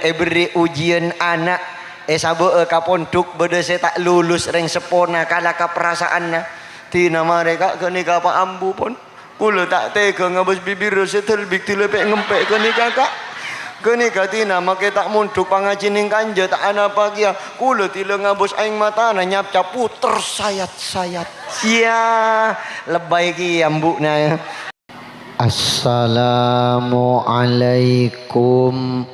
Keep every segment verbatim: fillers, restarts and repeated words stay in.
èberri' ujiyân ana', èsabâ'â ka pondhuk, bâdâ sè ta' lulus, rèng seppona kala ka parasa'anna. Dina marè, Ka', ghânèka pa ambu, pon. Kaulâ ta' tèghâ ngabâs bibirra sè dâlbik dila pè' ngempè' ghânèka, Ka'. Ghânèka dina makè ta' mondhuk pangajhi nèng kanja, ta' anapa kèya. Kaulâ dila ngabâs aèng matana nyapcap, tersayat-sayat. Iyâ, lebbai kèya embu'na, yâ. Assalamualaikum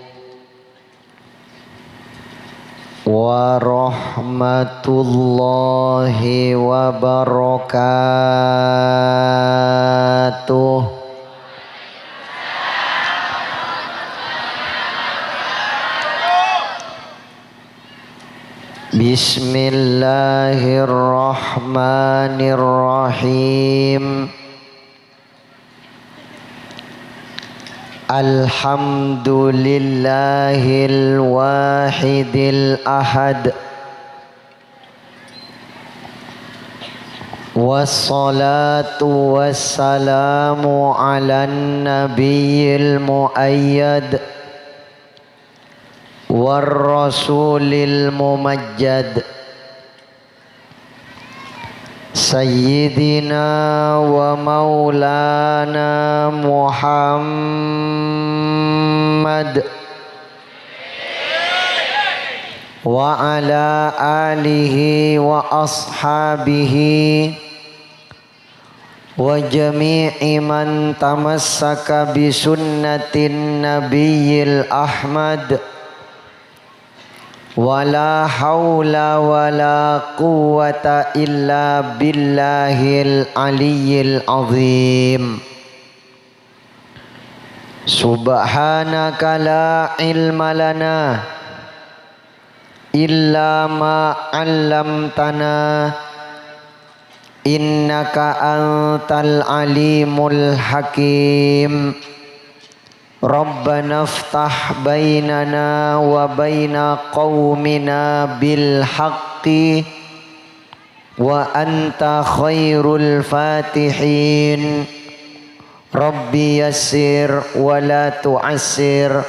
warahmatullahi wabarakatuh. Bismillahirrahmanirrahim. Alhamdulillahil wahidil ahad. Wassalatu wassalamu ala nabiyil muayyad war rasulil mumajjad. Sayyidina wa maulana Muhammad wa ala alihi wa ashabihi wa jami'i man tamassaka bi sunnatin nabiyil Ahmad. Wa la haula wa la quwwata illa billahil aliyyil azim. Subhanaka la ilma lana illa ma 'allamtana, innaka antal alimul hakim. Rabbana iftah bainana wa baina qaumina bil haqqi wa anta khairul fatihin. Rabbi yassir wa la tu'assir.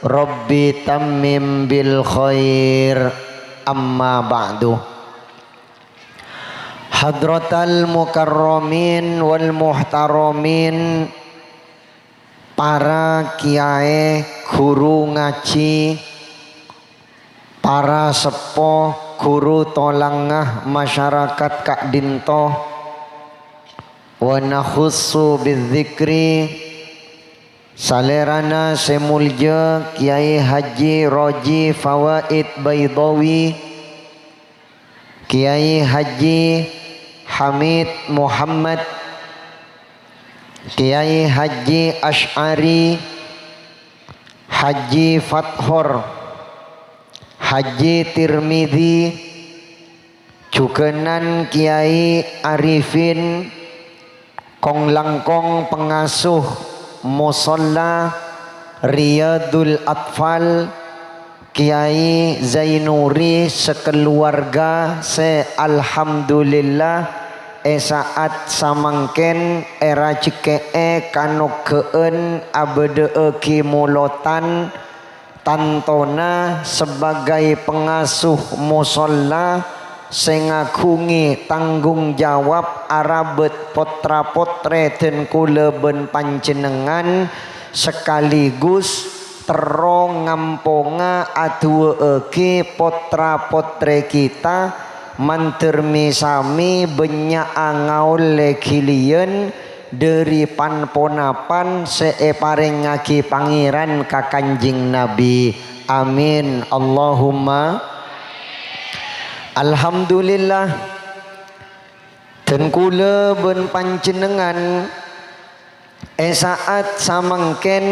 Rabbi tammim bil khair. Amma ba'du. Hadratal mukarramin wal muhtaramin, para kiyaè, ghuru ngajhi, para seppo, ghuru tolangnga, masyarakat ka'dinto, wa nakhussu bidzikri salèrana sè molja Kiai Haji Roji Fawaid Baidawi, Kiai Haji Hamid Muhammad, Kiai Haji Asy'ari, Haji Fathor, Haji Tirmidzi, jhughânan Kiai Arifin, kong-langkong pangasuh Musholla Riyadul Atfal, Kiai Zainuri sakaluwarga sè alhamdulillah è sa'at samangkèn èrajhekkè'è kanoghâ'ân abâdâ'âghi molodhân tantona sebagai pangasuh musholla sè ngaghungè tanggung jawab arabât pottra-pottrè dân kaulâ bân panjhennengngan, sakaligus terro ngamponga adu'â'âghi pottra-pottrè kita, mandhâr mi-sami bânnya'a ngaollè ghiliyân dhâri pan-ponapan sè èparèngngaghi Pangèran ka Kanjeng Nabi. Amin. Allahumma. Alhamdulillah. Dân kaulâ bân panjhennengngan è sa'at samangkèn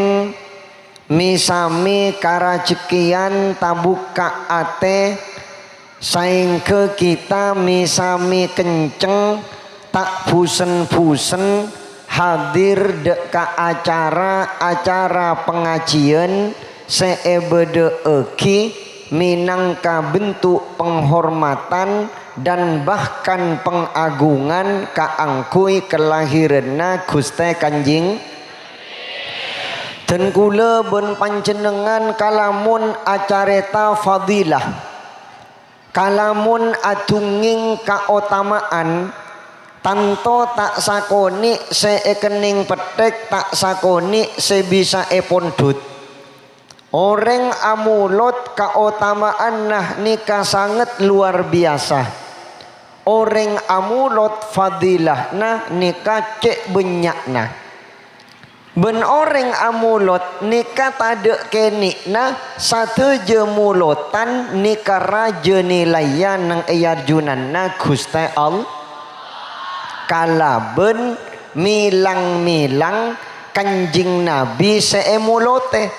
mi-sami karajhekkèyan tabukka' atè, saèngghâ kita mi-sami kencèng, ta' bhusen-bhusen hadir dâ' ka acara-acara pangajiyân sè èbâdâ'âghi mènangka bentuk penghormatan dan bahkan pengagungan kaangghuy kalahiranna Ghustè Kanjeng. Dân kaulâ bân panjhennengngan kalamun acarèta fadilah, kalamun adhungngèng kaotama'an, tanto ta' sakonè' sè èkennèng pettèk, ta' sakonè' sè bisa èpondhut. Orèng amolod kaotama'anna nèka sanget lowar biyasa. Orèng amolod fadilahna nèka cè' bânnya'na. Bân orèng amolod nèka tadâ' kènè'na, sadhâjâ molodhân nèka rajâ nilaiya neng è arjunanna Ghustè All-, kalabân mèlang-mèlang Kanjeng Nabi sè èmolodhâ.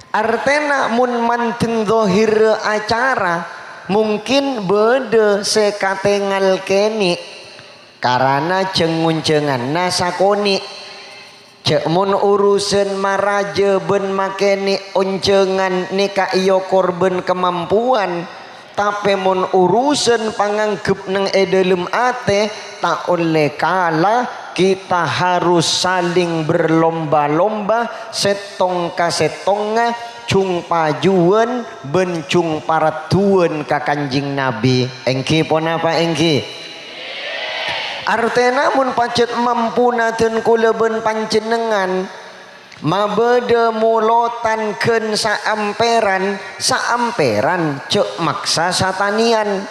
Artèna mon mandeng dhâhirra acara, mungkin bâdâ sè katèngal kènè', karana jâng-onjhânganna sakonè'. Jhâ' mon urusan marajâ bân makènè' onjhângan nèka èokor bân kamampowan, tapè mon urusan panganggep neng è dhâlem atè, ta' ollè kala, kita harus saling berlomba-lomba, sèttong ka sèttongnga, jung pajuwân bân jung paradduwân ka Kanjeng Nabi. Èngghi ponapa èngghi? Artèna mon pajhât mampona dân kaulâ bân panjhennengngan, mabâdâ molodhân ghân saampèran, saampèran jhâ' maksa satanèyan.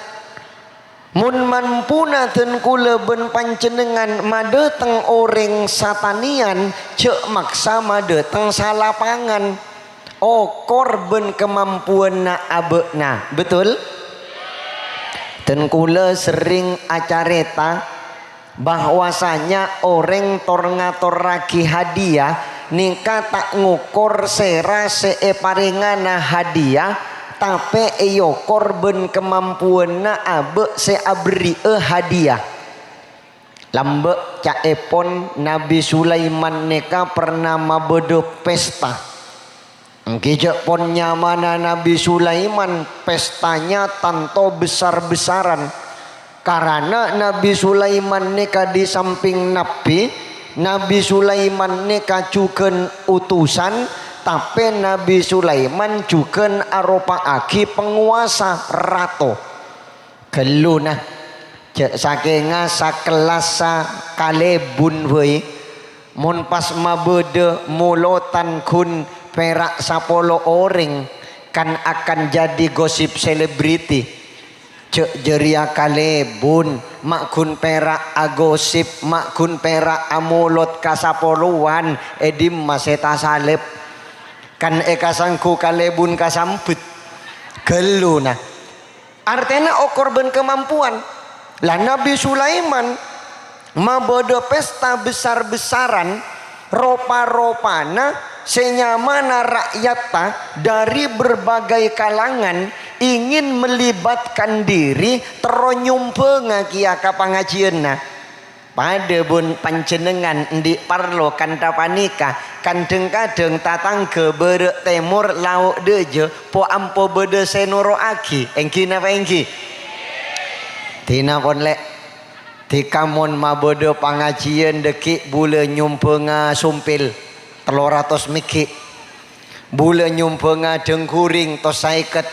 Mon mampona dân kaulâ bân panjhennengngan madhâteng orèng satanèyan, jhâ' maksa madhâteng salapangan. Okor bân kamampowanna abâ'na, betul? Dân kaulâ serrèng acarèta bahwasanya orèng tor-ngatorraghi hadiah nèka ta' ngokor sèra sè èparèngana hadiah, tapè èokor bân kamampowanna abâ' sè aberri'â hadiah. Lambâ' ca'èpon Nabbhi Sulaiman nèka perna mabâdâ pesta. Èngghi jhâ' pon nyamana Nabbhi Sulaiman, pestanya tanto besar-besaran. Karana Nabbhi Sulaiman nèka di samping nabbhi, Nabbhi Sulaiman nèka jhughân otosan, tapè Nabbhi Sulaiman jhughân aropa'aghi pangowasa, rato. Ghâllu, nah, jhâ' sakènga sakellassa kalèbun bhâi, mon pas mabâdâ molodhân ghun pèra' sapolo orèng, kan akan jadi gosip selebriti. Jhâ' jârèya kalèbun, ma' ghun pèra' agosip, ma' ghun pèra' amolod ka sapolowan, è dimma sè tasalèp? Kan èkasangghu kalèbun kasambhut. Ghâllu, nah. Artèna okor bân kamampowan. Lah, Nabbhi Sulaiman mabâdâ pesta besar-besaran, ropa-ropana sè nyamana ra'yatta dhâri berbagai kalangan ingin melibatkan diri terro nyombhânga kèya ka pangajiyânna. Padâ bân panjhennengngan andi' parlo kantha panèka, kadhâng-kadhâng tatangghâ bârâ' tèmor lao' dâjâ po-ampo bâdâ sè noro'aghi, èngghi napa èngghi? Dina pon, Lè'. Dika mon mabâdâ pangajiyân dhâggi' bulâ nyombhânga sompil tello ratos mèghi'. Bulâ nyombhânga dhângghuring tos saèket.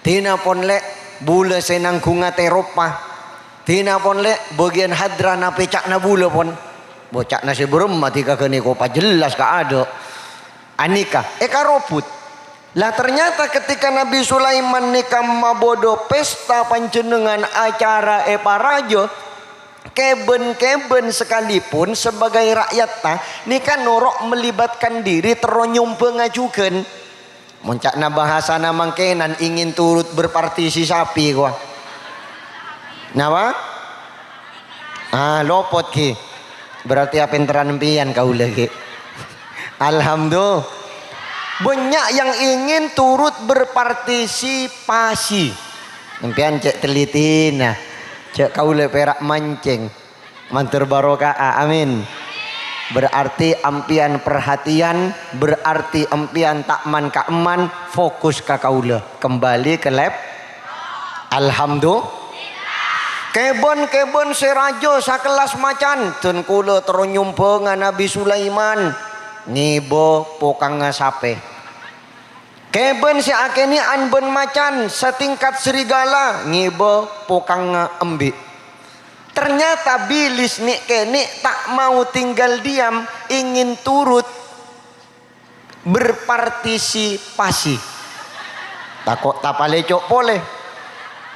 Dina pon, Lè', bulâ sè nangghungnga tèropa. Dina pon, Lè', bâgiyân hadra napè ca'na bulâ pon. Bo ca'na sè bârâmma dika ghânèka pajellas ka adâ'. Anèka èkarobut. Lah, ternyata ketika Nabbhi Sulaiman nèka mabâdâ pesta panjhennengngan acara èparajâ, kèbân-kèbân sakalèpon sebagai ra'yatta nèka noro' melibatkan diri terro nyombhânga jhughân. Mon ca'na bahasana mangkènan, ingin turut berpartisipasi, kowa. Napa? Ah, lopot, ghi. Berarti apènterran empèyan kaulâ, ghi. Alhamdulillah. Banyak yang ingin turut berpartisipasi. Empèyan cè' tellitina. Cè' kaulâ pèra' mancèng. Mandhâr barokaa, amin. Berarti empèyan perhatian, berarti empèyan ta' man-ka'emman, fokus ka kaulâ. Kembali ke lap-, Alhamdulillah. Kèbân-kèbân sè rajâ sakellas macan, dân kaulâ terro nyombhânga Nabbhi Sulaiman. ngèbâ pokangnga sapè. Kèbân sè akènè'an bân macan satingkat serigala ngèbâ pokangnga embi'. Ternyata bilis nè'-kènè' ta' mau tinggal diam, ingin turut berpartisipasi. Tako' tapalèco' polè.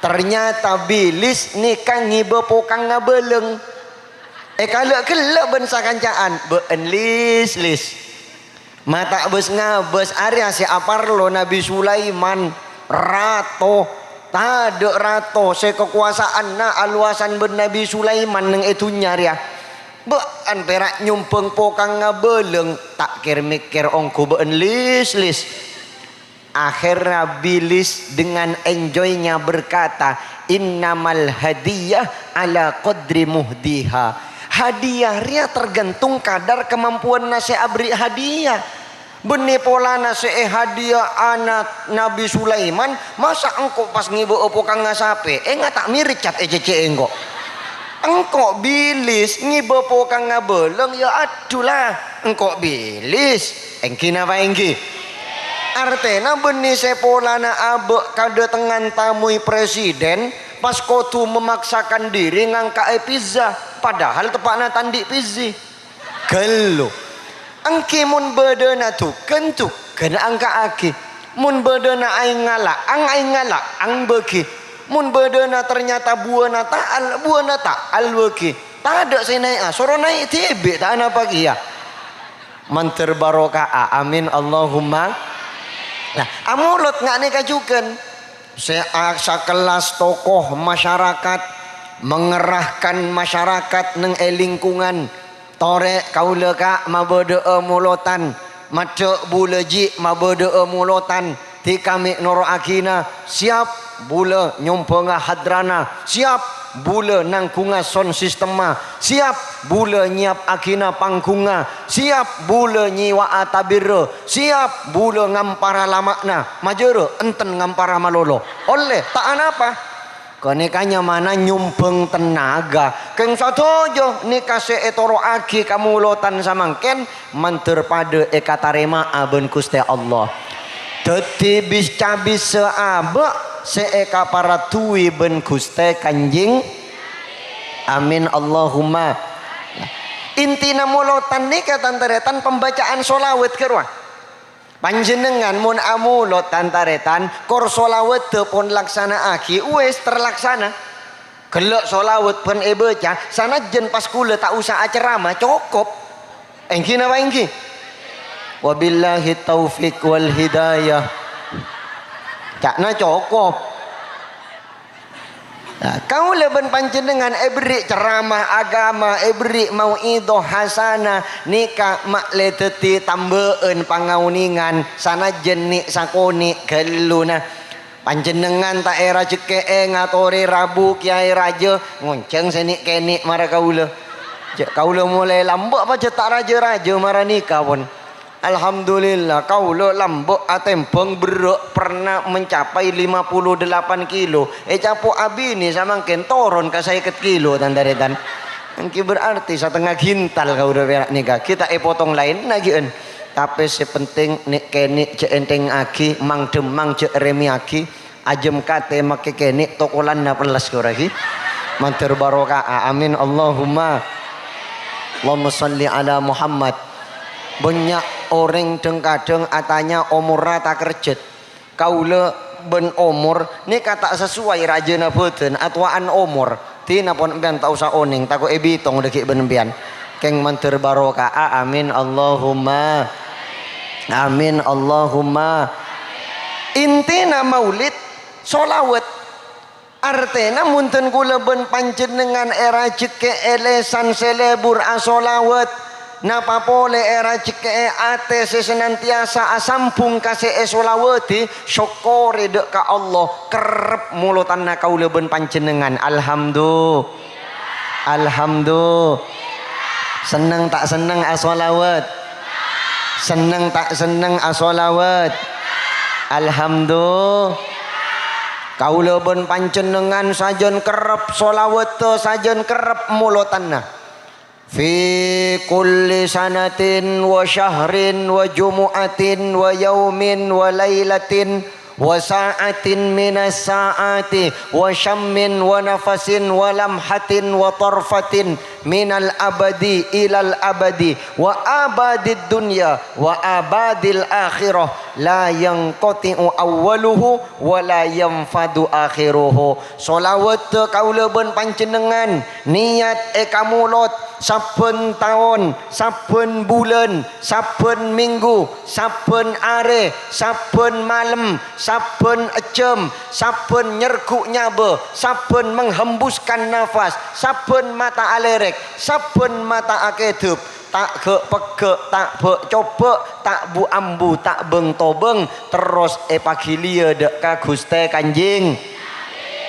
Ternyata bilis nèka ngèbâ pokangnga bâlâng. Èkala'-ghellâ' bân sakanca'an, "Bâ'ân, Lis, Lis. Ma' ta' bâs-ngabâs arèya sè aparlo Nabbhi Sulaiman, rato. Tadâ' rato sè kakobâsaanna alowasan bân Nabbhi Sulaiman neng è dhunnya rèya. Bâ'ân pèra' nyombhâng pokangnga bâlâng, ta' kèr-mèkkèr ongghu bâ'ân, Lis, Lis." Akhèrra bilis dengan enjoy-nya berkata, "Innamal hadiyah ala qadri muhdiha." Hadiah rèya tergantung kadar kemampuanna sè aberri' hadiah. Bânnè polana sè èhadiya'ana Nabbhi Sulaiman, masa' engko' pas ngèbâ'â pokangnga sapè? Enga' ta' mèrèt cat è cècè'è engko'. Engko' bilis ngèbâ pokangnga bâlâng, ya adhu la. Engko' bilis, èngghi napa èngghi? Artèna bânnè sè polana abâ' kadâtengngan tamoy presiden, pas kodhu memaksakan diri ngangka'è pizza, padahal teppa'na ta' andi' pizzi. Ghâllu. Èngghi mon bâdâna dhugân, dhugân angka'aghi. Mon bâdâna aèng ngala', ang-aèng ngala', ang bâghi. Mon bâdâna ternyata buwâna ta'al, buwâna ta'al bâghi. Tadâ' sè naè'a, soro naè' dhibi', ta' anapa kèya. Mandhâr baroka'a, amin, Allahumma. Nah, amolod nga' nèka jhughân. Sè a-, sakellas tokoh masyarakat, mengerahkan masyarakat neng è lingkungan. Torè kaulâ ka' mabâdâ'â molotan, maddhâ' bulâ ji' mabâdâ'â molotan, dhika mè' noro'aghina, siap bulâ nyombhângnga hadrana, siap bulâ nangghungnga sound system-ma, siap bulâ nyèyap'aghina pangghungnga, siap bulâ nyèwa'a tabirrâ, siap bulâ ngampara lama'na, majârâ enten ngampara malolo. Ollè, ta' anapa. Ghânèka nyamana nyombhâng tenaga. Kèng sadhâjâ nèka sè ètoro'aghi ka molotan samangkèn mandhâr padâ èkatarèma'a bân Ghustè Allah. Dhâddhi bis-cabis sè abâ' sè èkaparaddhuwi bân Ghustè Kanjeng. Amin, Allahumma. Intina molotan nèka, tan-tarètan, pembacaan sholawat ghârowa. Panjhennengngan mon amolod, tan-tarètan, kor sholawatta pon laksana'aghi, uwis terlaksana. Ghellâ' sholawat bân èbâca, sanajjân pas kaulâ ta' osa acerama, cokop. Èngghi napa èngghi? Wabillahi taufiq wal hidayah. Ca'na cokop. Nah, kaulâ bân panjhennengngan èberri' ceramah agama, èberri' mau'idhah hasanah, nèka ma'lè dhâddhi tambâ'ân pangaonèngan, sanajjân nè' sakonè' ghâlluna. Panjhennengngan ta' èrajhekkè'è ngatorè rabu kèyaè rajâ, ngonjhâng sè nè'-kènè' mara kaulâ. Jhâ' kaulâ molaè lambâ' pajhât ta' rajâ-rajâ mara nèka pon. Alhamdulillah, kaulâ lambâ' atèmbhâng berrâ' pernah mencapai lima puluh delapan kilo. Ècapo' abinè samangkèn toron ka sèket kilo, tan-tarètan. Èngghi berarti satengnga gintal kaulâ pèra' nèka. Ghi' ta' èpotong laènna ghi'en. Tapè sè penting nè'-kènè' jhâ' ènthèngngaghi, mang-dhâmmang jhâ' rèmèyaghi. Ajâm katè makè kènè' tokolanna pelles koraghi. Mandhâr baroka'a. Amin. Allahumma. Allahumma shalli ala Muhammad. Bânnya' orèng dhâng-kadhâng atanya omorra takerjhât. Kaulâ bân omor nèka ta' sasoway rajâna bhâdhân, atowa'an omor. Dina pon empèyan ta' osa onèng, tako' èbitong dhâggi' bân empèyan. Kèng mandhâr baroka'a. Amin. Allahumma. Amin. Allahumma. Intina maulid, sholawat. Artèna, mon dhân kaulâ bân panjhennengngan èrajhekkè'è lèsan sè lebur asholawat, napa polè èrajhekkè'è atè sè senantiasa asambhung ka sè èsholawaddhi, sokkorè dhâ' ka Allah, kerrep molotanna kaulâ bân panjhennengngan. Alhamdu-, Alhamdu-, Senneng ta' senneng asholawat? Senneng ta' senneng asholawat? Alhamdu-, Kaulâ bân panjhennengngan sajân kerrep sholawatta, sajân kerrep molotanna. في كل سنة وشهر وجمعة ويوم وليلة وساعة من الساعات وشم ونفس ولمحة وطرفة من الأبد إلى الأبد وآباد الدنيا وآباد الآخرة لا ينقطع أوله ولا ينفد آخره. Shalawat kaulâ bân panjhennengngan niyat èkamolot sabbhân taon, sabbhân bulân, sabbhân mènggu, sabbhân arè, sabbhân malem, sabbhân ejjhâm, sabbhân nyerghu' nyabâ, sabbhân menghembuskan nafas, sabbhân mata alèrèk, sabbhân mata akèdhep, ta' ghâ'-pegghâ', ta' bâ'-cobâ', ta' bu-ambu, ta' bâng-tobâng, terros èpaghiliyâ dâ' ka Ghustè Kanjeng.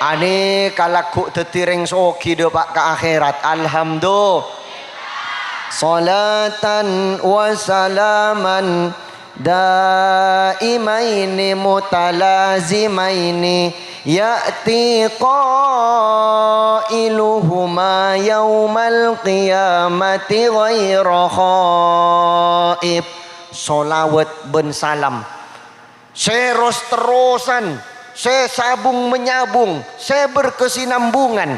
Anèka lagghu' dhâddhi rèng soghi dâpa' ka akhèrat. Alhamdulillah. Shalatan wa salaman daimaini mutalazimaini ya'ti qailuhuma yaumal qiyamati ghaira khaib. Shalawat bân salam sè ros-terrosan, sè sabung-menyabung, sè berkesinambungan,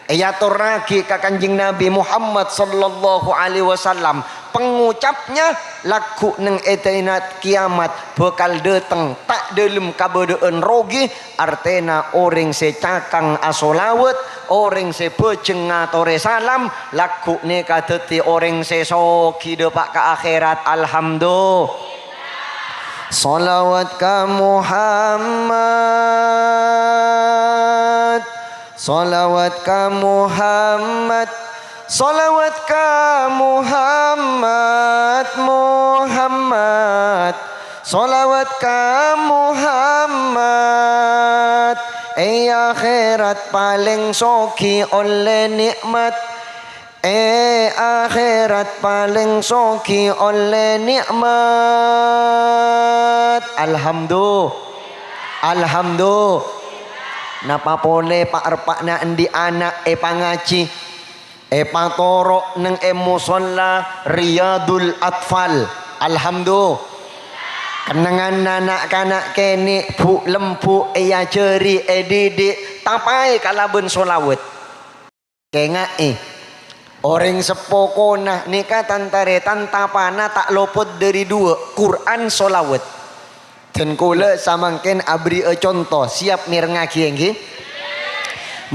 èyatorraghi ka Kanjeng Nabi Muhammad sallallahu alaihi wasallam. Pangocapnya lagghu' neng è dinna' kiamat bhâkal dâteng ta' dâlem kabâdâ'ân rogi, artèna orèng sè cakang ashalawat, orèng sè bhâjheng ngatorè salam, lagghu' nèka dhâddhi orèng sè soghi dâpa' ka akhèrat. Alhamdulillah. Shalawat ka Muhammad, shalawat ka Muhammad, shalawat ka Muhammad, Muhammad, shalawat ka Muhammad. È akhèrat palèng soghi ollè nè'mat. È akhèrat palèng soghi ollè nè'mat. Alhamdu-, alhamdu-, napa polè pa'-reppa'na andi' ana' èpangajhi, èpatoro' neng è mosolla Riyadul Atfal. Alhamdu-, kennengnganna na'-kana' kènè' bu'-lembu' èajhâri, èdidik, tapaè kalabân shalawat. Kènga'è, orèng seppo kona nèka tan-tarètan tapana ta' lopot dâri duwâ', Qur'an shalawat. Dân kaulâ samangkèn aberri'â conto, siap mèrengngaghi, èngghi?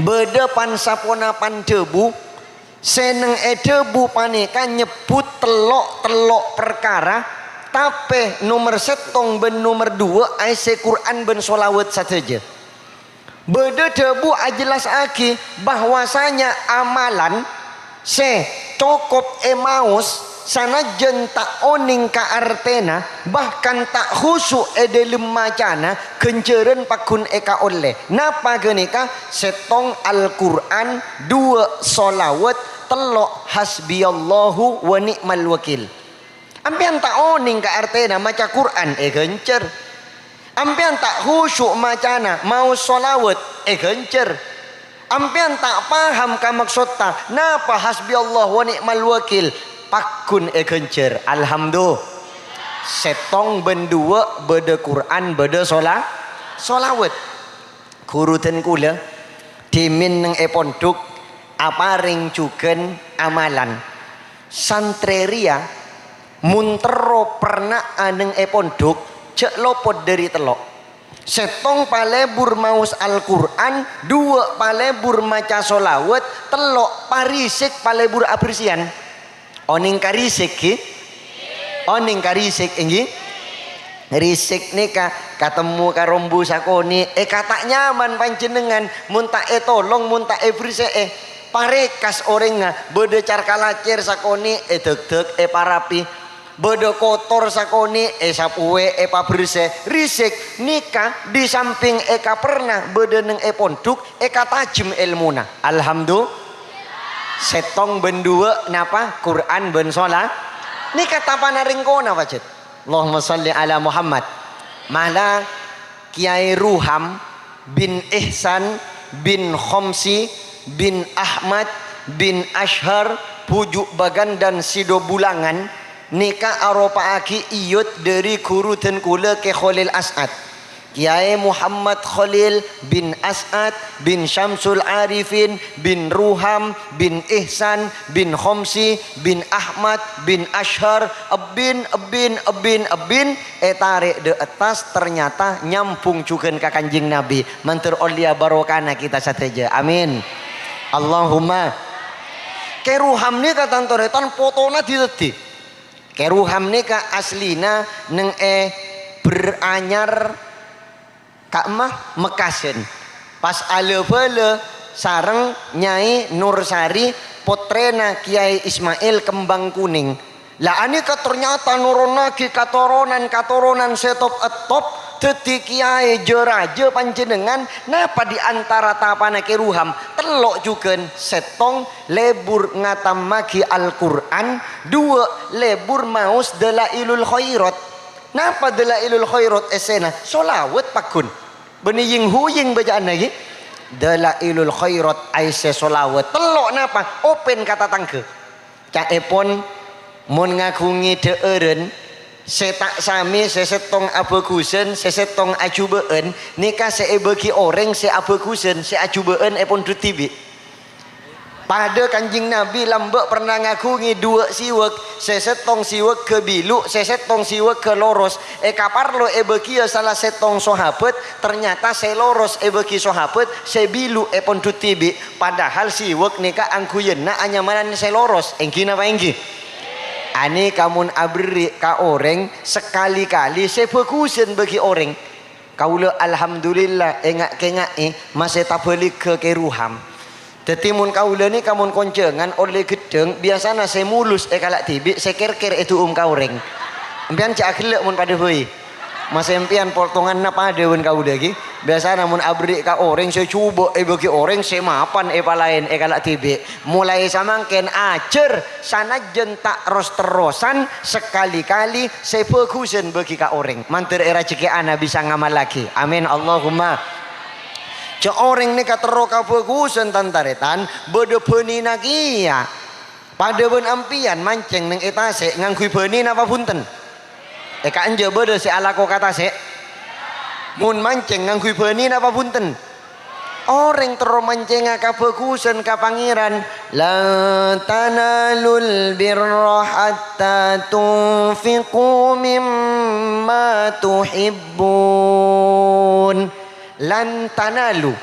Bâdâ pan-saponapan dhâbu, sè neng è dhâbu panèka nyebbhut tello'-tello' parkara, tapè nomer sèttong bân nomer duwâ' aèssè Qur'an bân shalawat sadhâjâ. Bâdâ dhâbu ajellassaghi bahwasanya amalan sè cokop èmaos sanajjân ta' onèng ka artèna, bahkan ta' khusu' è dâlem macana, ghânjhârân pagghun èkaollè. Napa ghânèka? Sèttong Al-Qur'an, duwâ' shalawat, tello' hasbiyallahu wa ni'mal wakil. Ampèyan ta' onèng ka artèna maca Qur'an èghânjhâr. Ampèyan ta' khusu' macana maos shalawat èghânjhâr. Ampèyan ta' paham ka maksodda napa hasbiyallah wa ni'mal wakil, pagghun èghânjhâr. Alhamdu-, sèttong bân duwâ' bâdâ Qur'an, bâdâ shala-, shalawat. Ghuru dân kaulâ, dhimèn neng è pondhuk, aparèng jhughân amalan. Santrè rèya, mon terro perna'a neng è pondhuk, jhâ' lopot dâri tello'. Sèttong palebur maos Al-Qur'an, duwâ' palebur maca shalawat, tello' parisik palebur abersèyan. Onèng ka risik, ghi? Onèng ka risik, èngghi? Risik nèka katemmo ka rombu sakonè', èkata' nyaman panjhennengngan, mon ta' ètolong, mon ta' èbersè'è. Parèkas orèngnga, bâdâ car-kalacèr sakonè', èdhâkdhâk, èparapi. Bâdâ kotor sakonè', èsapowè, èpabersè. Risik nèka, di samping èkaperna bâdâ neng è pondhuk, èkatajhem èlmona. Alhamdu-, sèttong bân duwâ' napa? Qur'an bân shala-, nèka tapana rèng kona, pajhât. Allahumma shalli ala Muhammad. Mala Kiai Ruham bin Ihsan bin Khomsi bin Ahmad bin Ashar Buju' Bagandan Sidobulangan nèka aropa'aghi iyut dhâri ghuru dân kaulâ Kè Kholil As'ad. Kyaè Muhammad Kholil bin As'ad bin Syamsul Arifin bin Ruham bin Ihsan bin Khomsi bin Ahmad bin Ashar, ebbin, ebbin, ebbin, ebbin, ètarè' dâ' attas, ternyata nyambung jhughân ka Kanjeng Nabi. Mandhâr ollèya barokana kita sadhâjâ. Amin. Allahumma. Kè Ruham nèka, tan-tarètan, potona dhi-dhâddhi. Kè Ruham nèka aslina neng è Beranyar, ka'emma Mekkasân. Pas alabâlâ sareng Nyai Nursari, pottrèna Kyaè Ismail Kembang Kuning. La anèka ternyata nuronnaghi katoronan-katoronan sè top-èttop, dhâddhi kyaè jâ-rajâ panjhennengngan. Napa di antara tapana Kè Ruham? Tello' jhughân, sèttong lebur ngatammaghi Al-Qur'an, duwâ' lebur maos Dalailul Khairat. Napa Dalailul Khairat essèna? Sholawat, pagghun. Bânnè ying-huying bâca'anna ghi. Dalailul Khairat aèssè sholawat. Tello' napa? Open ka tatangghâ. Ca'èpon, mon ngaghungè dhâ'ârân, sè ta' samè, sè sèttong abhâghusân, sè sèttong ajhubâ'ân, nèka sè èbâghi orèng sè abhâghusân, sè ajhubâ'ân èpondhut dhibi'. Padâ Kanjeng Nabi lambâ' pernah ngaghungè duwâ' siwak, sè sèttong siwakghâ bilu', sè sèttong siwakghâ loros. Èkaparlo èbâghiyâ sala sèttong sahabat, ternyata sè loros èbâghi sahabat, sè bilu' èpondhut dhibi'. Padahal siwak nèka angghuyanna anyamanan sè loros, èngghi napa èngghi? Anèka mon aberri' ka orèng, sakali-kali sè bhâghusân bâghi orèng. Kaulâ, alhamdulillah, ènga'-kènga'è masè tabhâligghâ Kè Ruham. Dhâddhi, mon kaulâ nèka mon konjhângan ollè ghedhâng, biyasana sè mulus èkala' dhibi', sè kèr-kèr èdu'um ka orèng. Empèyan jhâ' aghellâ' mon padâ bhâi. Masè empèyan potonganna padâ bân kaulâ ghi. Biyasana mon aberri' ka orèng, sè jhubâ' èbâghi orèng, sè mapan èpalaèn èkala' dhibi'. Molaè samangkèn ajhâr, sanajjhân ta' ros-terrosan, sakali-kali sè bhâghusân bâghi ka orèng. Mandhâr èrajhekkè'ana bisa ngamallaghi. Amin, Allahumma. Jhâ' orèng nèka terro kabhâghusân, tan-tarètan, bâdâ bhânina kèya. Padâ bân ampèyan mancèng neng è tasè' ngangghuy bhâni napa bhunten? È ka'enjâ bâdâ sè alako ka tasè'? Mon mancèng ngangghuy bhâni napa bhunten? Orèng terro mancènga kabhâghusân ka Pangèran. "Lan tanalul birra hatta tunfiqu mimma tuhibbun." "Lan tanalu."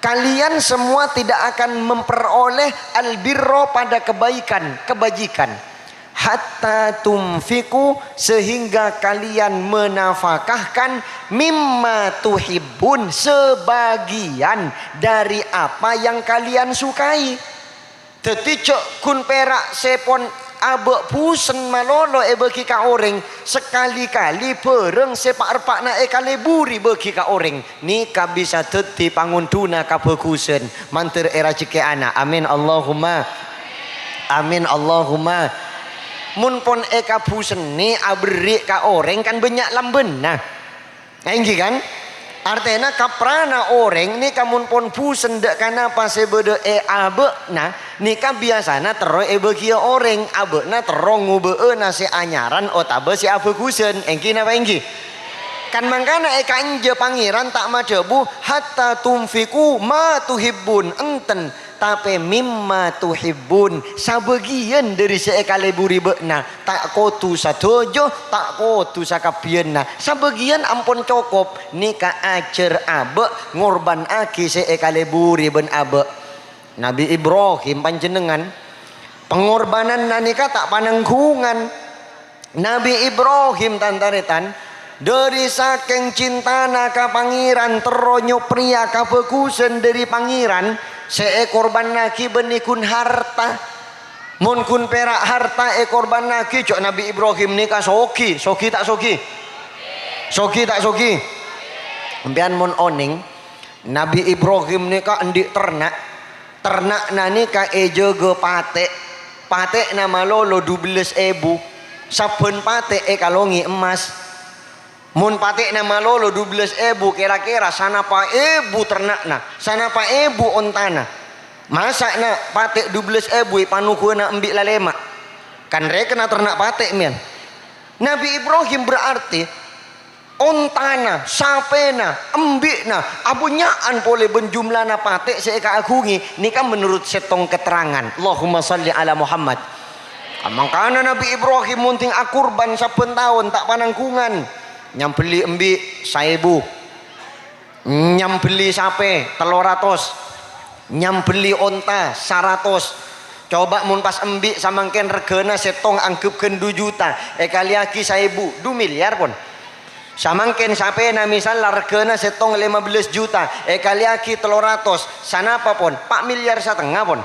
Kalian semua tidak akan memperoleh al-birra pada kebaikan, kebajikan. Hatta tunfiqu, sehingga kalian menafkahkan, mimma tuhibbun, sebagian dari apa yang kalian sukai. Dhâddhi jhâ' ghun pèra' sè pon abâ' bhusen malolo èbâghi ka orèng, sakali-kali bhârâng sè pa'-reppa'na èkaleburi bâghi ka orèng. Nèka bisa dhâddhi pangondhuna kabhâghusân, mandhâr èrajhekkè'ana. Amin, Allahumma. Amin, Allahumma. Mon pon èkabhusennè aberri' ka orèng, kan bânnya' lambâna. Èngghi, kan? Artèna, kaprana orèng nèka mon pon bhusen dâ' ka napa sè bâdâ è abâ'na, nèka biyasana terro èbâghiyâ orèng, abâ'na terro ngobâ'âna sè anyaran otabâ sè abhâghusân. Èngghi napa èngghi? Kan mangkana è ka'enjâ Pangèran ta' madhâbu, "Hatta tunfiqu ma tuhibbun." Enten. Tapè mimma tuhibbun, sabâgiyân dhâri sè èkaleburi bâ'na, ta' kodhu sadhâjâ, ta' kodhu sakabbhiyânna, sabâgiyân ampon cokop, nèka ajhâr abâ' ngorbânnaghi sè èkaleburi bân abâ'. Nabbhi Ibrahim panjhennengngan, pangorbananna nèka ta' panangghungan. Nabbhi Ibrahim, tan-tarètan, dhâri sakèng cintana ka Pangèran, terro nyoprèya kabhâghusân dhâri Pangèran, sè èkorbânnaghi bânnè ghun harta. Mon ghun pèra' harta èkorbânnaghi, jhâ' Nabbhi Ibrahim nèka soghi, soghi ta' soghi? Soghi ta' soghi? Sampèyan mon onèng, Nabbhi Ibrahim nèka andi' terna'. Terna'na nèka èjâgâ patè'. Patè'na malolo dubellâs èbu. Sabbhân patè' èkalongè emmas. Mon patè'na malolo dubellâs èbu, kèra-kèra sanapa èbu terna'na, sanapa èbu ontana. Masa' na' patè' dubellâs èbu èpanoghuwâna embi' lalèma'? Kan rèkenna terna' patè', mèn. Nabi Ibrahim berarti ontana, sapèna, embi'na, abânnya'an polè bân jumlana patè' sè èkaaghungè, nèka menurut sèttong keterangan. Allahumma shalli ala Muhammad. Mangkana Nabi Ibrahim mon dhing akurban sabbhân taon ta' pananggungan. Nyambelli embi' saèbu. Nyambelli sapè tello ratos, nyambelli onta saratos. Coba mon pas embi' samangkèn regghâna sèttong anggep ghân du juta, èkalèyaghi saèbu, du milyar pon. Samangkèn sapèna misalla regghâna sèttong lèma bellâs juta, èkalèyaghi tello ratos, sanapa pon? Pa' milyar satengnga pon.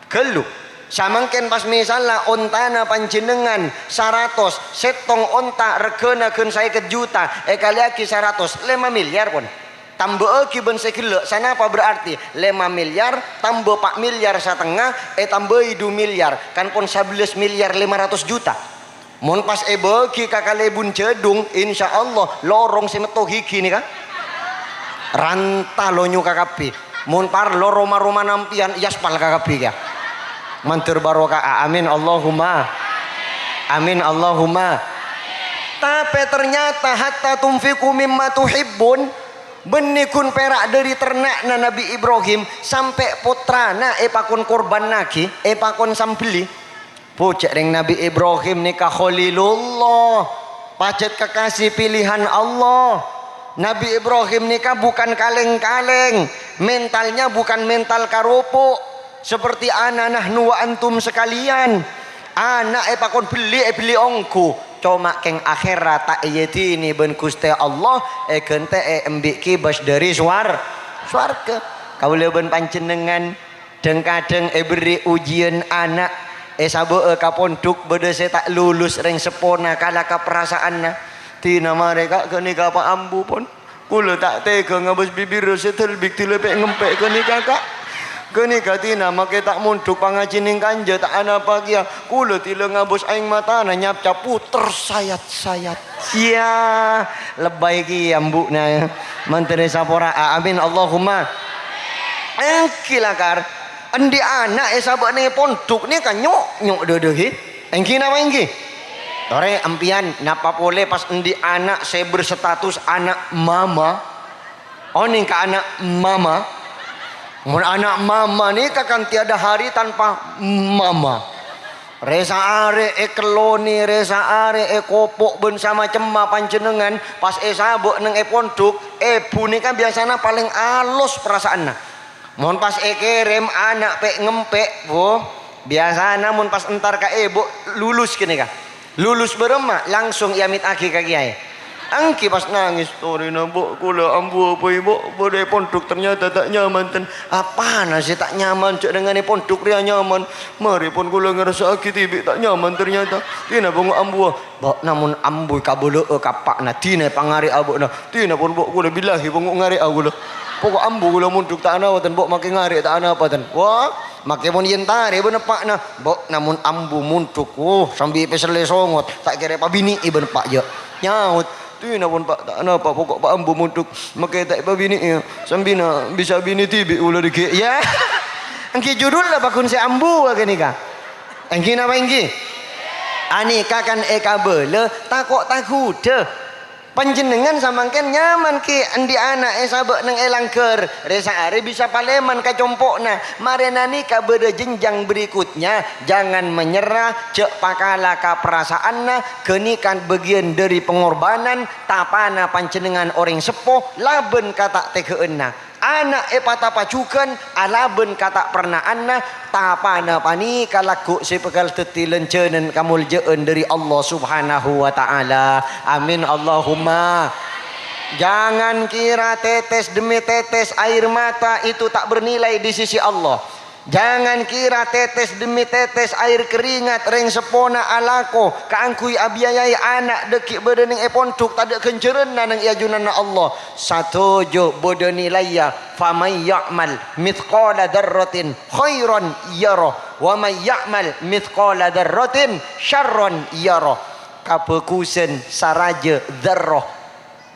Ghâllu. Samangkèn pas misalla ontana panjhennengngan saratos, sèttong onta regghâna ghân saèket juta, èkalèyaghi saratos, lèma milyar pon. Tambâ'âghi bân sè ghellâ', sanapa berarti? Lèma milyar tambâ pa' milyar satengnga, ètambâi du milyar, kan pon sabellâs milyar lèma ratos juta. Mon pas èbâghi ka kalèbun jhâdhung, insyaallah lorong sè metto ghighi nèka. Ranta lonyo kakabbhi. Mon parlo roma-romana empèyan èaspal kakabbhi kèya. Mandhâr barokah. Amin Allahumma. Amin Allahumma. Tapè ternyata hatta tunfiqu mimma tuhibbun, bânnè ghun pèra' dhâri terna'na Nabi Ibrahim sampè' pottrana èpakon korbhânnaghi, èpakon sambelli. Bu, cè' rèng Nabi Ibrahim nèka Khalilullah, pajhât kekasih pilihan Allah. Nabi Ibrahim nèka bukan kalèng-kalèng, mentalnya bukan mental karopo', seperti ana nahnu wa antum sekalian. Ana' èpakon belli, èbelli ongghu, coma kèng akhèrat ta' èyèdini bân Ghustè Allah, èghântè'è embi' kibas dhâri sowar-, sowarghâ. Kaulâ bân panjhennengngan Dhâng-kadhâng èberri' ujiyân ana', èsabâ'â ka pondhuk bâdâ sè ta' lulus rèng seppona kala ka parasa'anna. Dina marè, Ka', ghânèka pa' ambu pon. Kulâ ta' tegghâ ngabâs bibirra sè dâlbik dila pè'-ngempè' ghânèka, Ka'. Ghânèka dina makè ta' mondhuk pangajhi nèng kanja ta' anapa kèya. Kulâ dila ngabâs aèng matana nyapcap puter sayat-sayat. Iyâ, lebbai kèya embu'na. Mandhâr èsapora'a. Amin, Allahumma. Èngghi lakar. Endi' ana' èsabâ' nèng è pondhuk nèka nyo'-nyo' dâdâ, hè? Èngghi napa èngghi? Torè, empèyan napa polè pas endi' ana' sè berstatus ana' mama? Onèng ka ana' mama? Mon ana' mama nèka kan tiada hari tanpa mama. Rè-saarè èkellonè, rè-saarè èkopo' bân samacemma panjhennengngan, pas èsabâ' nèng è pondhuk, èbhu nèka biyasana palèng alos parasa'anna. Mon pas èkèrèm ana' pè'-ngempè', Bu, biyasana mon pas entar ka èbhu, lulus ghânèka. Lulus bârâmma, langsung èamètaghi ka kèyaè. Èngghi pas nangès, "Torèna, Bu', kulâ ambuwâ bhâi, Bu', bâdâ è pondhuk ternyata ta' nyaman, ten." "Apana sè ta' nyaman? Jhâ' nènganè pondhuk rèya nyaman. Marè pon kulâ ngarassa'aghi dhibi' ta' nyaman ternyata." Dina bângo' ambuwâ. Bâ'na mon ambu èkabâlâ'â ka eppa'na, dina èpangarè'a bâ'na. Dina pon, Bu', kulâ billahi bângo' ngarè'a kulâ. Poko' ambu kulâ mondhuk ta' anapa, ten, Bu', makè ngarè' ta' anapa, ten. Wah, makè mon èyentarè bân eppa'na. Bâ'na mon ambu mondhuk, wuh, sambi pèsellè songot, ta' kèra èpabinè'è bân eppa', jhâ'. Nyaot, "Dina pon, Pa', ta' anapa, poko' Pa' ambu mondhuk, makè ta' èpabinè'è, sambina bisa abinè dhibi' kulâ dhâggi'." Yâ. Èngghi judulla pagghun sè ambuwâ ghânèka. Èngghi napa èngghi? Anèka kan èkabâlâ tako' taghudhâ. Panjhennengngan samangkèn nyaman, Ki, endi' ana' èsabâ' nèng è langghâr, rè-saarè bisa palèman ka compo'na. Marèna nèka bâdâ jenjang berikutnya, jangan menyerah, jhâ' pakala ka parasa'anna, ghânèka bâgiyân dhâri pengorbanan, tapana panjhennengngan orèng seppo, labân ka ta' tegghâ'ânna. Ana' èpatapa jhughân alabân ka ta' perna'anna, tapana panèka lagghu' sè bhâkal dhâddhi lanjhânan kamoljâ'ân dhâri Allah Subhanahu wa Ta'ala. Amin, Allahumma. Jangan kira tetes demi tetes air mata itu tak bernilai di sisi Allah. Jangan kira tetes demi tetes air keringat rèng seppona alako kaangghuy abiyayaè ana' dhâggi' bâdâ nèng è pondhuk tadâ' ghânjhârânna nèng è ajunanna Allah. Sadhâjâ bâdâ nilaina, "Faman ya'mal mitsqala dzarratin khairan yarah, wa man ya'mal mitsqala dzarratin syarran yarah." Kabhâghusân sarajâ dzarrah,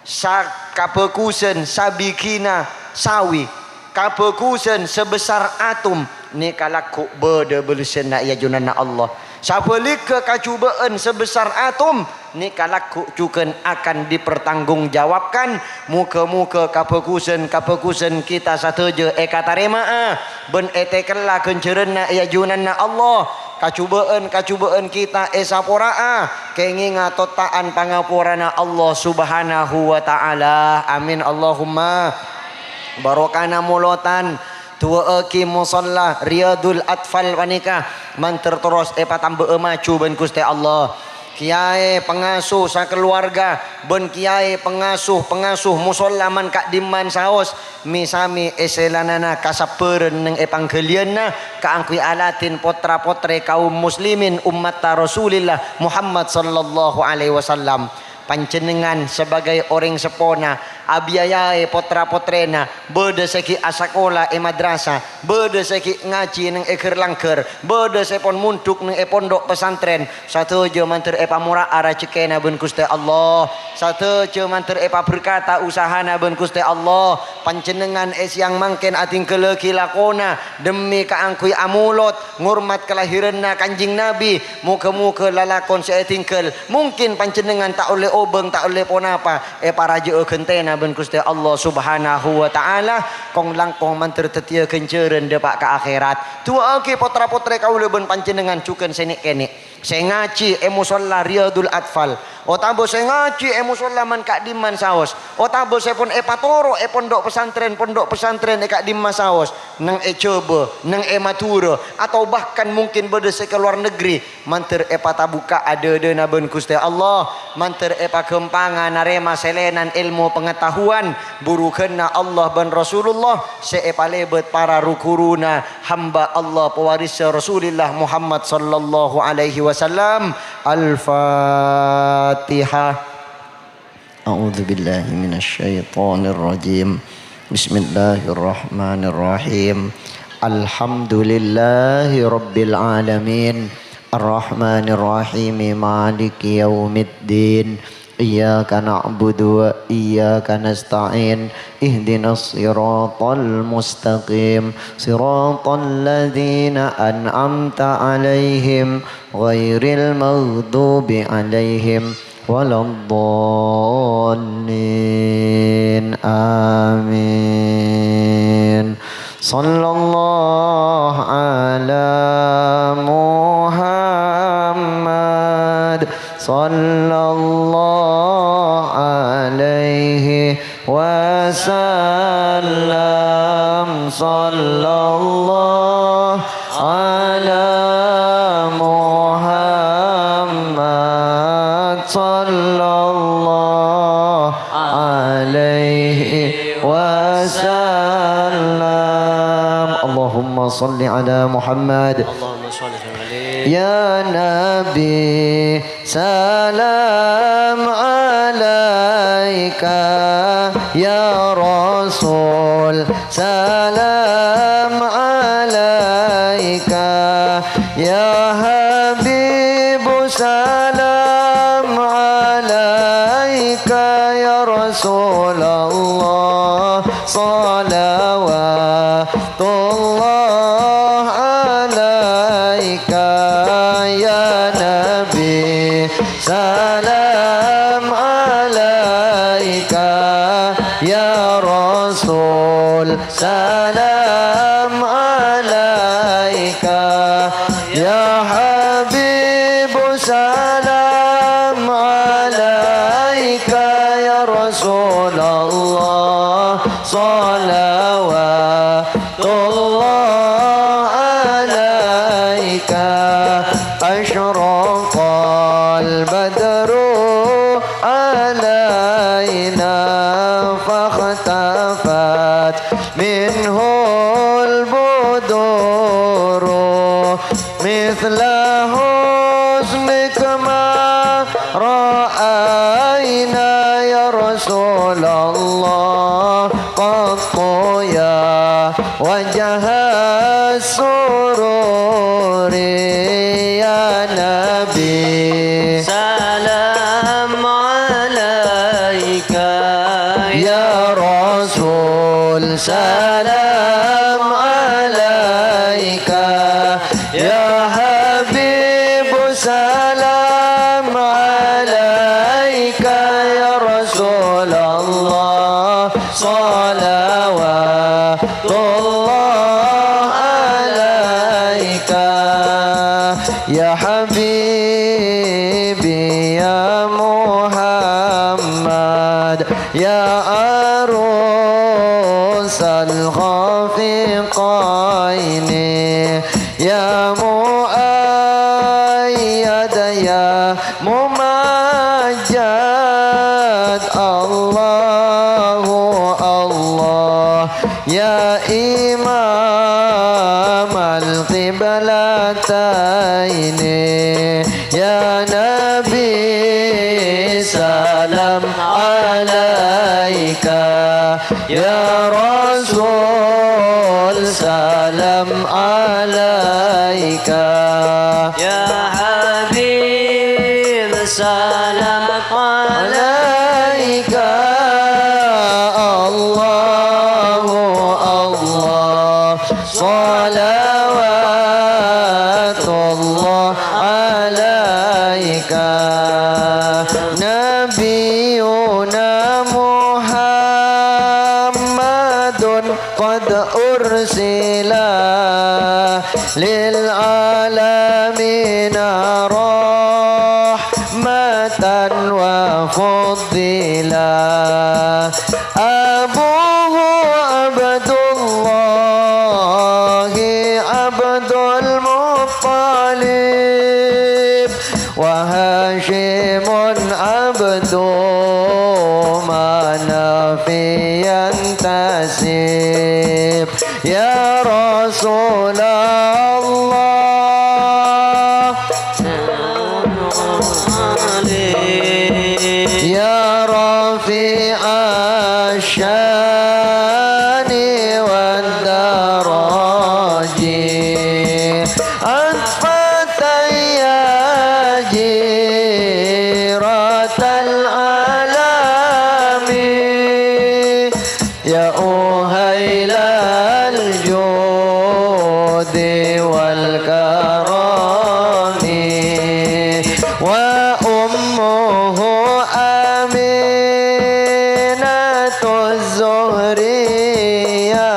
sa-, kabhâghusân sabigina sawi, Kabhâghusân sabesar atom nèka lagghu' bâdâ bâlessânna è ajunanna Allah. Sabhâligghâ, kajhubâ'ân sabesar atom nèka lagghu' jhughân akan dipertanggungjawabkan. Moghâ-moghâ kabhâghusân-kabhâghusân kita sadhâjâ èkatarèma'a bân ètèkella ghânjhârânna è ajunanna Allah. Kajhubâ'ân-kajhubâ'ân kita èsapora'a, kèngènga totta'an pangaporana Allah Subhanahu wa Ta'ala. Amin, Allahumma. Barokana molodhân, du'aaghi mosolla Riyadul Atfal panèka mandhâr terros èpatamba'a maju bân Ghustè Allah. Kèyaè pangasuh sakalowarga bân kèyaè pangasuh-pangasuh mosolla man ka'dimman saos mè-samè è sèlanana kasabbhârân neng è pangghâliyânna kaangghuy aladhin potra-potrè kaum muslimin ummatta Rasulillah Muhammad sallallahu alaihi wasallam. Panjhennengngan sabâgâi orèng seppona abiayaè potra-potrèna, bâdâ sè ghi' asakola è madrasah, bâdâ sè ghi' ngajhi neng è ghâr-langghâr, bâdâ sè pon mondhuk neng è pondhuk pesantren. Sadhâjâ mandhâr èpamora'a rajhekkèna bân Ghustè Allah. Sadhâjâ mandhâr èpaberkata usahana bân Ghustè Allah. Panjhennengngan è sèyang mangkèn adhingghâllaghi lakona dhemmi kaangghuy amolod ngormat kalahiranna Kanjeng Nabi. Moghâ-moghâ lalakon sè èdhingghâl, mungkin panjhennengngan ta' ollè obâng, ta' ollè ponapa, èparajâ'â ghântèna bân Ghustè Allah Subhanahu wa Ta'ala, kong-langkong mandhâr dhâddhiyâ ghânjhârân dâpa' ka akhèrat. Du'aaghi potra-potrè kaulâ bân panjhennengngan jhughân sè nè'-kènè', sè ngajhi è mosolla Riyadul Atfal, otabâ sè ngajhi è mosolla man ka'dimman saos, otabâ sè pon èpatoro' è pondhuk pesantren-pondhuk pesantren è ka'dimma saos, neng è Jhâbâ, neng è Madhurâ, atau bahkan mungkin bâdâ sè ka lowar negri, mandhâr èpatabukka'a dâdâna bân Ghustè Allah, mandhâr èpaghâmpanga narèma sèlènan èlmo pangataowan, burughânna Allah bân Rasulullah sè èpalèbât para ru-ghuruna hamba Allah pawarissa Rasulillah Muhammad sallallahu alaihi wasallam. Al-Fatihah. أعوذ بالله من الشيطان الرجيم. بسم الله الرحمن الرحيم. الحمد لله رب العالمين. الرحمن الرحيم. مالك يوم الدين. إياك نعبد وإياك نستعين. اهدنا الصراط المستقيم. صراط الذين أنعمت عليهم غير المغضوب عليهم ولا الضالين. آمين. صلى الله على محمد. صلى الله عليه وسلم. صلى الله على محمد. صلى الله عليه وسلم. اللهم صل على محمد. اللهم صل عليه. يا نبي سلام عليك، يا رسول سلام عليك، يا حبيب سلام عليك، يا رسول الله صلوات الله عليك. يا نبي سلام عليك، يا رسول سلام عليك، يا حبيب سلام عليك، يا رسول الله صلوات الله عليك. أشرق البدر علينا فاختفت منه البدور، مثل حسنك ما رأينا يا رسول الله قط يا وجه السرور. يا نبي سلام عليك، يا رسول سلام عليك يا حبيب، سلام عليك يا رسول الله، صلوات الله عليك يا حبيبي يا محمد، يا عروس الخافقين، يا مؤيد، يا ممجد، الله، الله، يا إمام القبلتين، يا نبي سلام عليك، يا رسول سلام عليك، يا حبيب سلام عليك، الله، الله، صلوات الله عليك. نبينا محمد قد أرسل للعالمين رحمة وفضلا. أبوه عبد الله عبد المطلب، وهاشم عبد مناف ينتسب. يا رسول الله، يا رفيع الشان والدرج، عطفة يا جيرة العالم، يا أهيل الجود والكرم، وأمه آمنة الزهرية،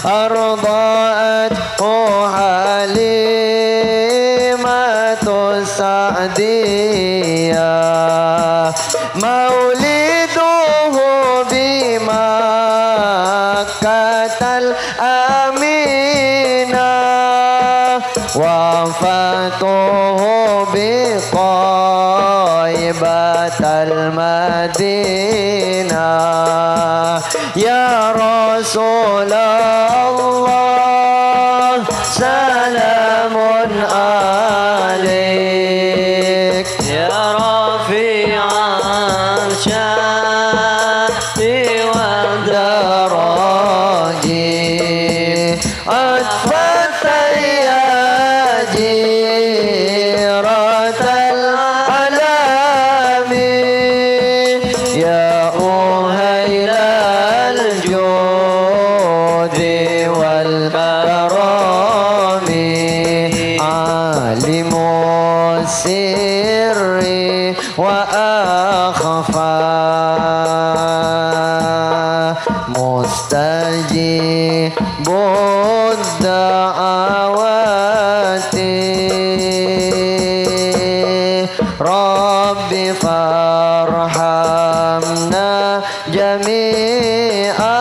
أرضعته حليمة السعدية، مولده بمكة الأمينة، وفاته بطيبة المدينة. يا رسول الله، سلام عليك، يا رفيع الشأن والدرج، عطفة يا جيرة العالم، يا أهيل الجود والكرم، عالم السر وأخفى، مستجيب الدعوات، رب فارحمنا جميعا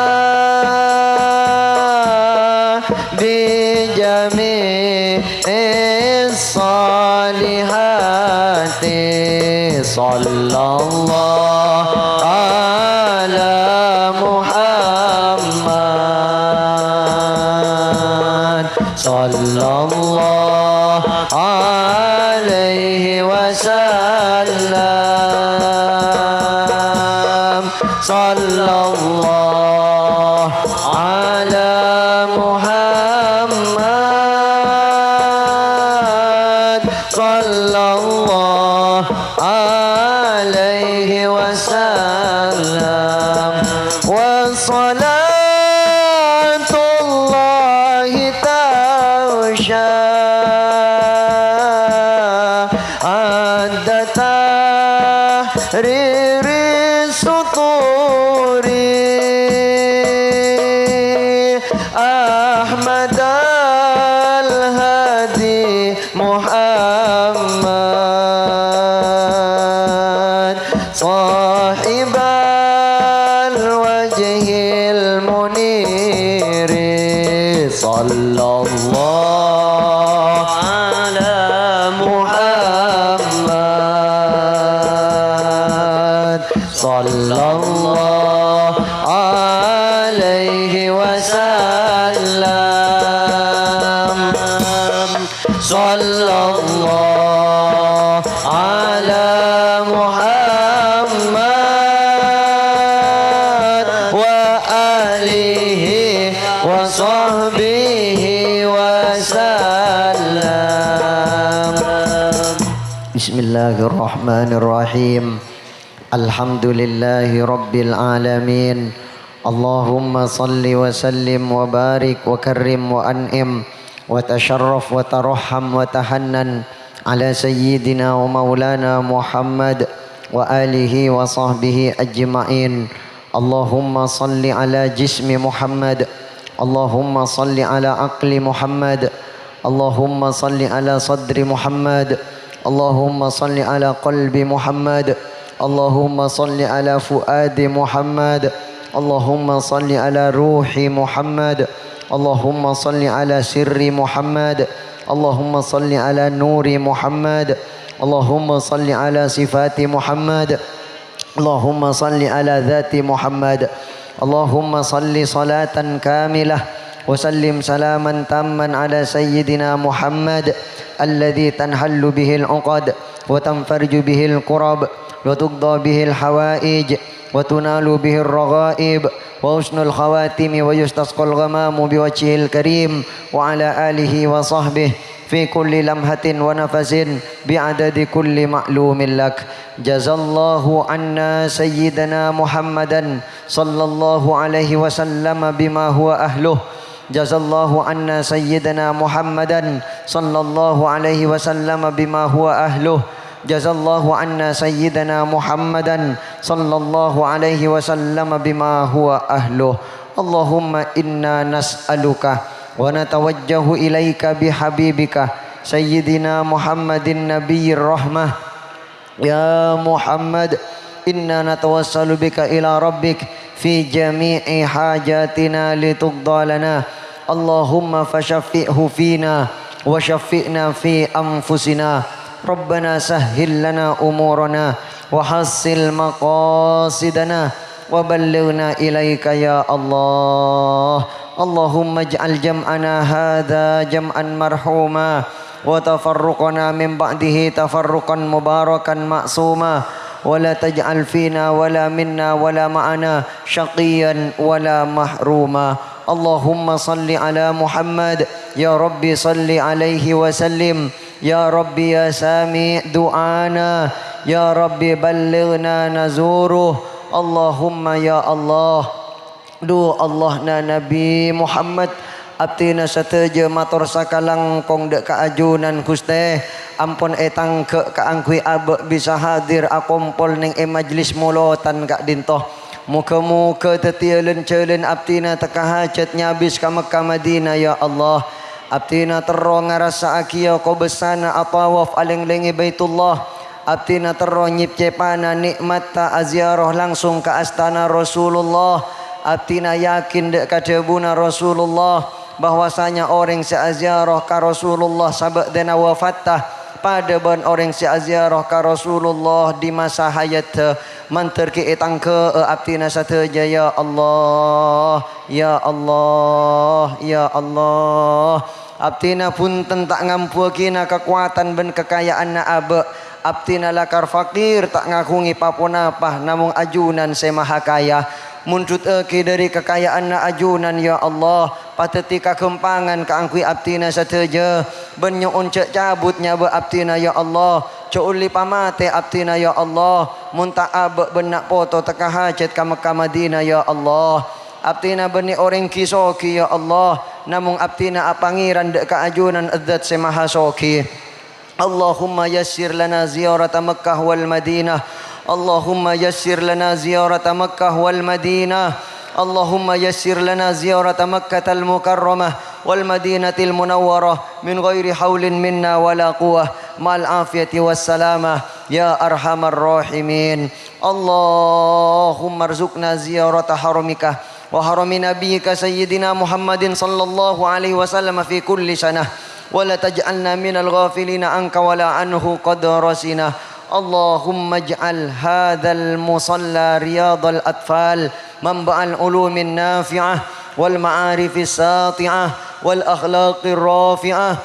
بجميع الصالحات. صلى الله على محمد، صلى الله عليه وسلم، صلى الله على محمد، صلى الله عليه وسلم. والصلاة أحمد الهادي محمد صاحب الوجه المنير. صلى الله على محمد صلى الله عليه وسلم. صلى الله على محمد وآله وصحبه وسلم. بسم الله الرحمن الرحيم. الحمد لله رب العالمين. اللهم صل وسلم وبارك وكرم وأنعم وتشرف وترحم وتحنن على سيدنا ومولانا محمد وآله وصحبه أجمعين. اللهم صل على جسم محمد. اللهم صل على عقل محمد. اللهم صل على صدر محمد. اللهم صل على قلب محمد. اللهم صل على فؤاد محمد. اللهم صل على روح محمد. اللهم صل على سر محمد. اللهم صل على نور محمد. اللهم صل على صفات محمد. اللهم صل على ذات محمد. اللهم صل صلاة كاملة وسلم سلاما تاما على سيدنا محمد الذي تنحل به العقد وتنفرج به الكرب وتقضى به الحوائج وتنال به الرغائب وحسن الخواتم ويستسقى الغمام بوجهه الكريم وعلى آله وصحبه في كل لمحة ونفس بعدد كل معلوم لك. جزى الله عنا سيدنا محمدا صلى الله عليه وسلم بما هو أهله. جزى الله عنا سيدنا محمدا صلى الله عليه وسلم بما هو أهله. جزى الله عنا سيدنا محمدا صلى الله عليه وسلم بما هو أهله. اللهم إنا نسألك ونتوجه إليك بحبيبك سيدنا محمد نبي الرحمة. يا محمد، إنا نتوسل بك إلى ربك في جميع حاجاتنا لتقضى لنا. اللهم فشفعه فينا وشفعنا في أنفسنا. ربنا سهل لنا أمورنا وحصل مقاصدنا وبلغنا إليك يا الله. اللهم اجعل جمعنا هذا جمعا مرحوما وتفرقنا من بعده تفرقا مباركا معصوما ولا تجعل فينا ولا منا ولا معنا شقيا ولا محروما. اللهم صل على محمد. يا رب صل عليه وسلم. يا رب يا سامع دعانا. يا رب بلغنا نزوره. اللهم يا الله. Dhu, Allahna Nabi Muhammad, abdhina sadhâjâ mator sakalangkong dâ' ka ajunan, Ghustè, ampon ètangghâ' kaangghuy abâ' bisa hadir akompol neng è majlis molodhân ka'dinto. Moghâ-moghâ dhâddhiyâ lan-jhâlân abdhina tekka hajhât nyabis ka Mekkah Madinah, ya Allah. Abdhina terro ngarassa'aghiyâ kobâsana atawaf alèng-lèngè Baitullah. Abdhina terro nyèp-cèpana nè'matta aziarah langsung ka astana Rasulullah. Abdhina yakin dâ' ka dhâbuna Rasulullah, bahwasanya orèng sè aziarah ka Rasulullah sabâ'dhâna wafatta padâ bân orèng sè aziarah ka Rasulullah è masa hayatta. Mandhâr ghi' ètangghâ'â abdhina sadhâjâ, ya Allah, ya Allah, ya Allah. Abdhina bhunten ta' ngambuwâghina kakowadhân bân kakajâ'ânna abâ'. Abdhina lakar fakir ta' ngaghungè pa-ponapa, namong ajunan sè maha kaya. Mondhudhâghi dhâri kakajâ'ânna ajunan, ya Allah, padhâddhi kaghâmpangan kaangghuy abdhina sadhâjâ, bân nyo'on jhâ' cabut nyabâ abdhina, ya Allah, jhâ' ollè pamatè abdhina, ya Allah, mon ta' abâ' bân na' poto tekka hajhât ka Mekkah Madinah, ya Allah. Abdhina bânnè orèng ghi-sogi, ya Allah, namong abdhina apangèran dâ' ka ajunan Dzat sè Maha Sogi. Allahumma yassir lana ziyarata Makkah wal Madinah. Allahumma yassir lana ziyarata Makkah wal Madinah. اللهم يسر لنا زيارة مكة المكرمة والمدينة المنورة من غير حول منا ولا قوة مع العافية والسلامة يا أرحم الراحمين. اللهم ارزقنا زيارة حرمك وحرم نبيك سيدنا محمد صلى الله عليه وسلم في كل سنة، ولا تجعلنا من الغافلين عنك ولا عنه قد رسينا. اللهم اجعل هذا المصلى رياض الأطفال، منبع العلوم النافعة والمعارف الساطعة والأخلاق الرافعة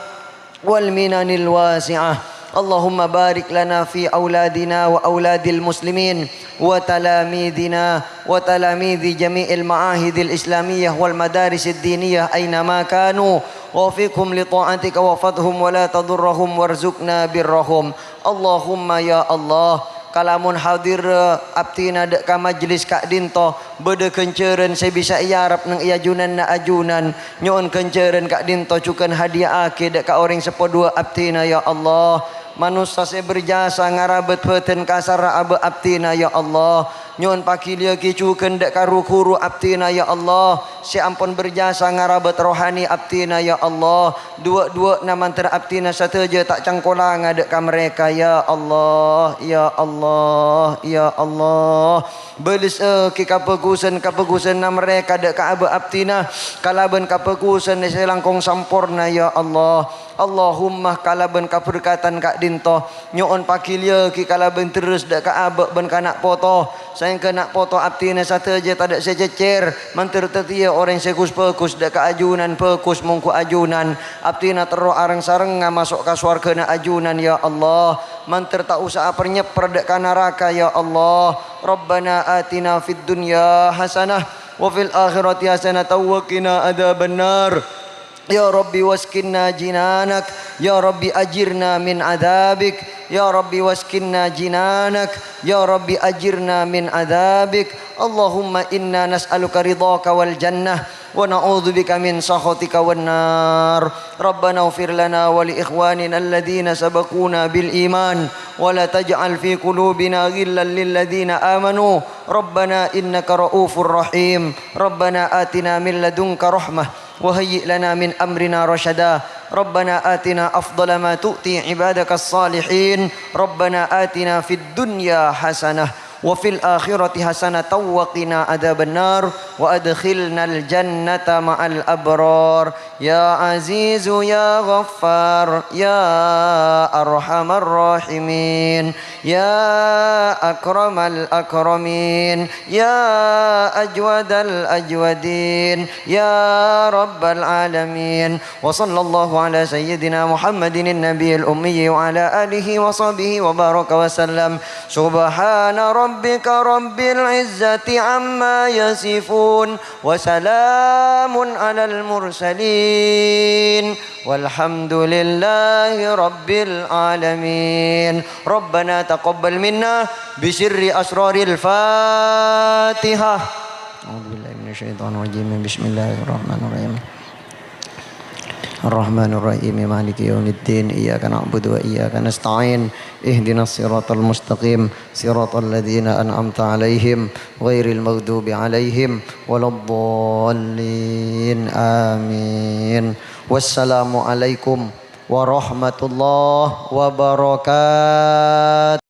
والمنن الواسعة. اللهم بارك لنا في أولادنا وأولاد المسلمين وتلاميذنا وتلاميذ جميع المعاهد الإسلامية والمدارس الدينية أينما كانوا، وفقهم لطاعتك واحفظهم ولا تضرهم وارزقنا برهم. اللهم يا الله، kalamon hadir, eh, abdhina dâ' ka majlis ka'dinto, bâdâ ghânjhârân sè bisa èarep neng è ajunanna ajunan. Nyo'on ghânjhârân ka'dinto jhughân hadiya'aghi dâ' ka orèng seppo duwâ' abdhina, ya Allah. Manossa sè berjasa ngarabât bhâdhân kasarra abâ' abdhina, ya Allah. Nyo'on paghiliyaghi jhughân dâ' ka ru-ghuru abdhina, ya Allah, sè ampon berjasa ngarabât rohani abdhina, ya Allah. Duwâ'-duwâ'na mandhâr abdhina sadhâjâ ta' cangkolanga dâ' ka mareka, ya Allah, ya Allah, ya Allah. Bâlessaghi kabhâghusânna mareka dâ' ka abâ' abdhina, kalabân kabhâghusân sè langkong samporna, ya Allah. Allahumma kalabân kaberkatan ka'dinto, nyo'on paghiliyaghi kalabân lerres dâ' ka abâ' bân ka na' poto, saèngghâ na' poto abdhina sadhâjâ tadâ' sè cècèr, mandhâr dhâddhiyâ orèng sè ghus-bhâghus dâ' ka ajunan bhâghus mongghu ajunan, abdhina terro areng-sarengnga maso' ka sowarghâna ajunan, ya Allah. Mandhâr ta' osa aper-nyèpper dâ' ka naraka, ya Allah. Rabbana atina fid dunya hasanah wa fil akhirati hasanatan wa qina adzabannar. Ya Rabbi, waskinna jinanak. Ya Rabbi, ajirna min adzabik. Ya Rabbi, waskinna jinanak. Ya Rabbi, ajirna min adzabik. Allahumma inna nas'aluka ridhaka wal jannah, wa na'udzubika min sakhatika wan nar. Rabbana ighfir lana wa li ikhwanina alladhina sabaquna bil iman, wa la taj'al fi qulubina ghillan lil ladzina amanu. Rabbana innaka ra'ufur rahim. Rabbana atina min ladunka rahmah, wa hayyi' lana min amrina rasyada. Rabbana atina afdhala ma tu'ti ibadaka salihin. Rabbana atina fid dunya hasanah wa fil akhirati hasanatan wa qina adzabannar, wa adkhilnal jannata ma'al abrar. Ya Azizu, ya Ghaffar, ya Arhamar Rahimin, ya Akramal Akramin, ya Ajwadal Ajwadin, ya Rabbal Alamin. Wa sallallahu ala sayyidina Muhammadin nabiyil ummi wa ala alihi wa sahbihi wa baraka wa sallam. Subhana rabbika rabbil izzati amma yasifun. Wa salamun alal mursalin. Walhamdulillahi rabbil alamin. Rabbana taqabbal minna bisirri asraril Fatihah. A'udzubillahi minasyaitonirrajim. Bismillahirrahmanirrahim. Ar-Rahmanir Rahim. Maliki yaumiddin. Iyyaka na'budu wa iyyaka nasta'in. Ihdinas siratal mustaqim. Siratal ladzina an'amta 'alaihim ghairil maghdubi 'alaihim waladdallin. Amin. Wassalamualaikum warahmatullahi wabarakatuh.